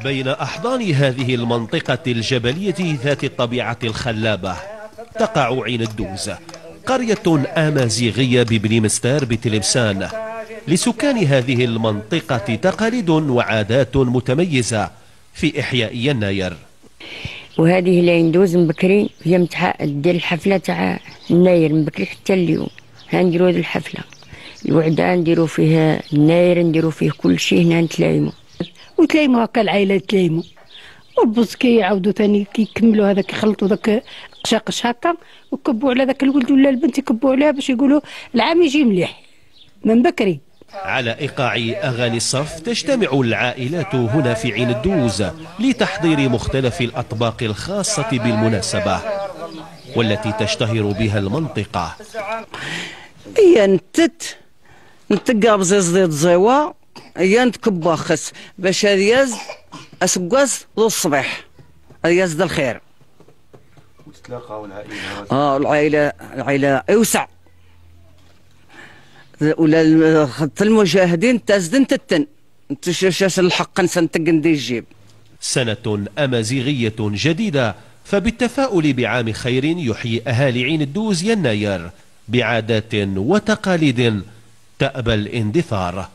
بين أحضان هذه المنطقة الجبلية ذات الطبيعة الخلابة تقع عين الدوز، قرية أمازيغية ببني مستار بتلمسان. لسكان هذه المنطقة تقاليد وعادات متميزة في إحياء يناير. وهذه العين دوز من بكري هي دير الحفلة تاع الناير من بكري حتى اليوم. ها نديرو هذه الحفلة الوعدة، نديرو فيها الناير، نديرو فيه كل شيء، هنا نتلايمو وتلايمو هكا العائلة تلايمو. والبز كيعاودوا ثاني كيكملوا هذاك، يخلطوا ذاك قشاقش هكا وكبوا على ذاك الولد ولا البنت، يكبوا عليها باش يقولوا العام يجي مليح من بكري. على إيقاع أغاني الصف تجتمع العائلات هنا في عين الدوز لتحضير مختلف الأطباق الخاصة بالمناسبة والتي تشتهر بها المنطقة. هي نتت نتقى بزيز زيوا هي نتكبوا خس باش هذا أسقاس ذو الصباح هذا الخير. وتتلاقاو العائلة. العائلة اوسع ولا المجاهدين تزدن تتن تشاش الحق نسنتق ندي الجيب. سنة أمازيغية جديدة، فبالتفاؤل بعام خير يحيي أهالي عين الدوز يناير بعادات وتقاليد تأبى الاندثار.